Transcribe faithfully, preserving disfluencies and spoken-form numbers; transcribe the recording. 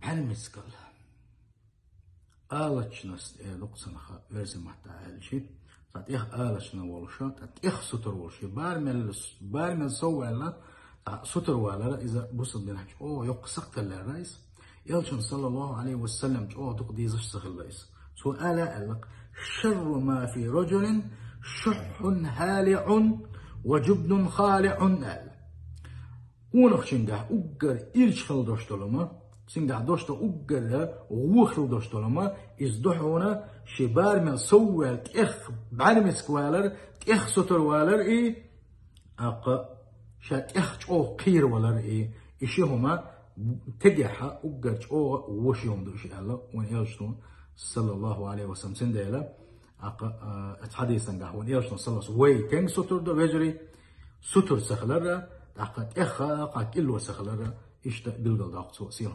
бӀармицкал алачунас тӀе дукха санаха верзи матта аьлчи, цхьа тӀех алачна волуша, тӀа тӀех сутур волуш, и бармел, бармел совваьлла, цхьа сутур валара, иза бусалба динахь чӀогӀа йоккха сакхталлара иза. Элчун, саллаллаху алейхи ва саллям, чӀогӀа дукха дезаш ца хилла иза. Цо ала аьлла: «Шарру ма фи раджулин шуххун халиун ва джубнун халиун», аьлла. Къонахчуьнгахь уггар ирча хила дош долу ма, цуьнгахь дош до уггар вон хила дош долу ма, иза ду хьуна ши бармел совваьлла, тӀех бӀармицка валар, тӀех сутур валар и, аккха ша тӀех чӀогӀа кхийр валар и, и ши хӀума тегехьа уггар чӀогӀа вон ши хӀума ду ши аьлла, вайн элчано, саллаллаху алейхи ва саллям, цундела, аккха, а, хьадисангахь вайн элчано, саллаллаху, вай тенга сутур до, вежарий, сутур ца хиларра, тӀаккха тӀех а, кхин кӀилло ца хиларра, иштта билгал доккху цо сийлахь.